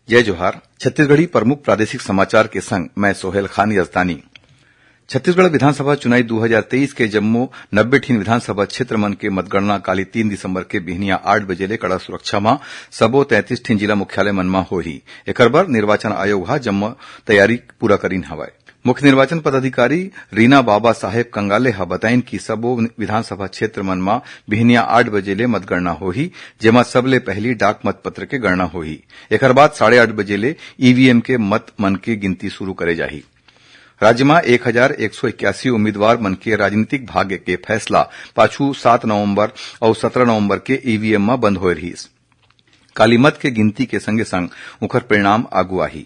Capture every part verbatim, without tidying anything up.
जय जोहार। छत्तीसगढ़ी प्रमुख प्रादेशिक समाचार के संग मैं सोहेल खान यजदानी। छत्तीसगढ़ विधानसभा चुनाई दू हजार तेईस के जम्मो नब्बे ठिन विधानसभा क्षेत्र मन के मतगणना काली तीन दिसंबर के बिहनिया आठ बजे ले कड़ा सुरक्षा म सबो तैंतीस ठिन जिला मुख्यालय मन म होही। एकर बर निर्वाचन आयोग ह जम्मो तैयारी पूरा करीन हवय। मुख्य निर्वाचन पदाधिकारी रीना बाबा साहेब कंगाले ह बताइन कि सबो विधानसभा क्षेत्र मन म बिहनिया आठ बजे ले मतगणना होही, जेमा सबले पहिली डाक मतपत्र के गणना होही। एकर बाद साढ़े आठ बजे ले ईवीएम के मत मन के गिनती शुरू करे जाही। राज्य म एक हजार एक सौ इक्यासी उम्मीदवार मन के राजनीतिक भाग्य के फैसला पाछू सात नवंबर अउ सत्रह नवंबर के ईवीएम म बंद होए रिहिस। काली मत के गिनती के संगे संग उखर परिणाम आगू आही।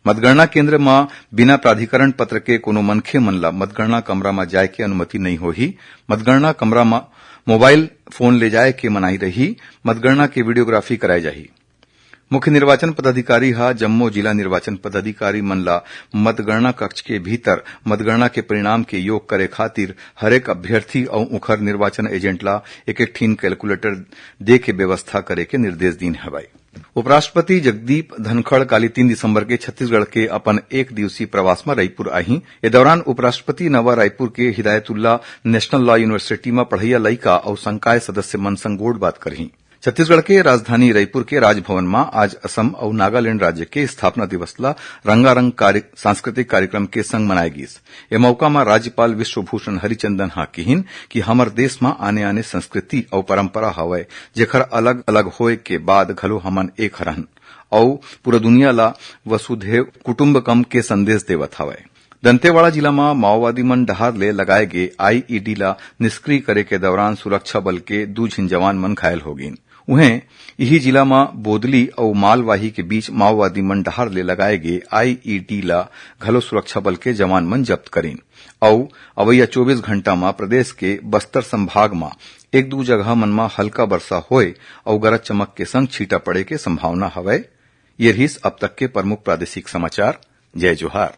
मतगणना केंद्र म बिना प्राधिकरण पत्र के कोनो मनखे मन ल मतगणना कमरा म जाय के अनुमति नइ होही। मतगणना कमरा म मोबाइल फोन ले जाय के मनाही रही। मतगणना के वीडियोग्राफी कराए जाही। मुख्य निर्वाचन पदाधिकारी ह जम्मो जिला निर्वाचन पदाधिकारी मन ल मतगणना कक्ष के भीतर मतगणना के परिणाम के योग करे खातिर हरेक अभ्यर्थी अउ उखर निर्वाचन एजेंट ल एक एक ठिन कैलकुलेटर दे के व्यवस्था करे के निर्देश दीन हवय। उपराष्ट्रपति जगदीप धनखड़ काली तीन दिसंबर के छत्तीसगढ़ के अपन एक दिवसीय प्रवास म रायपुर आही। ए दौरान उपराष्ट्रपति नवा रायपुर के हिदायतुल्ला नेशनल लॉ यूनिवर्सिटी म पढ़इया लइका अउ संकाय सदस्य मन संग गोठ बात करही। छत्तीसगढ़ के राजधानी रायपुर के राजभवन म आज असम अउ नागालैंड राज्य के स्थापना दिवस ल रंगारंग कार्य-, सांस्कृतिक कार्यक्रम के संग मनाए गीस। ए मौका म राज्यपाल विश्वभूषण हरिचंदन ह किहिन कि हमर देश म आने-आने संस्कृति अउ परंपरा हवय, जेखर अलग-अलग होए के बाद घलो हमन एक हरन अउ पूरा दुनिया ल वसुधैव कुटुंबकम के संदेश देवत हवय। दंतेवाड़ा जिला म माओवादी मन डहार ले लगाए गे आईईडी ल निष्क्रिय करे के दौरान सुरक्षा बल के दू झिन जवान मन घायल हो गइन। उहें, इही जिला म बोदली अउ मालवाही के बीच माओवादी मन डहार ले लगाए गे आईईडी ल घलो सुरक्षा बल के जवान मन जब्त करिन। अउ अवइया चौबीस घंटा म प्रदेश के बस्तर संभाग म एक दू जगह मन म हल्का बरसा होए अउ गरज चमक के संग छींटा पड़े के संभावना हवय। ये रिहिस अब तक के प्रमुख प्रादेशिक समाचार। जय जोहार।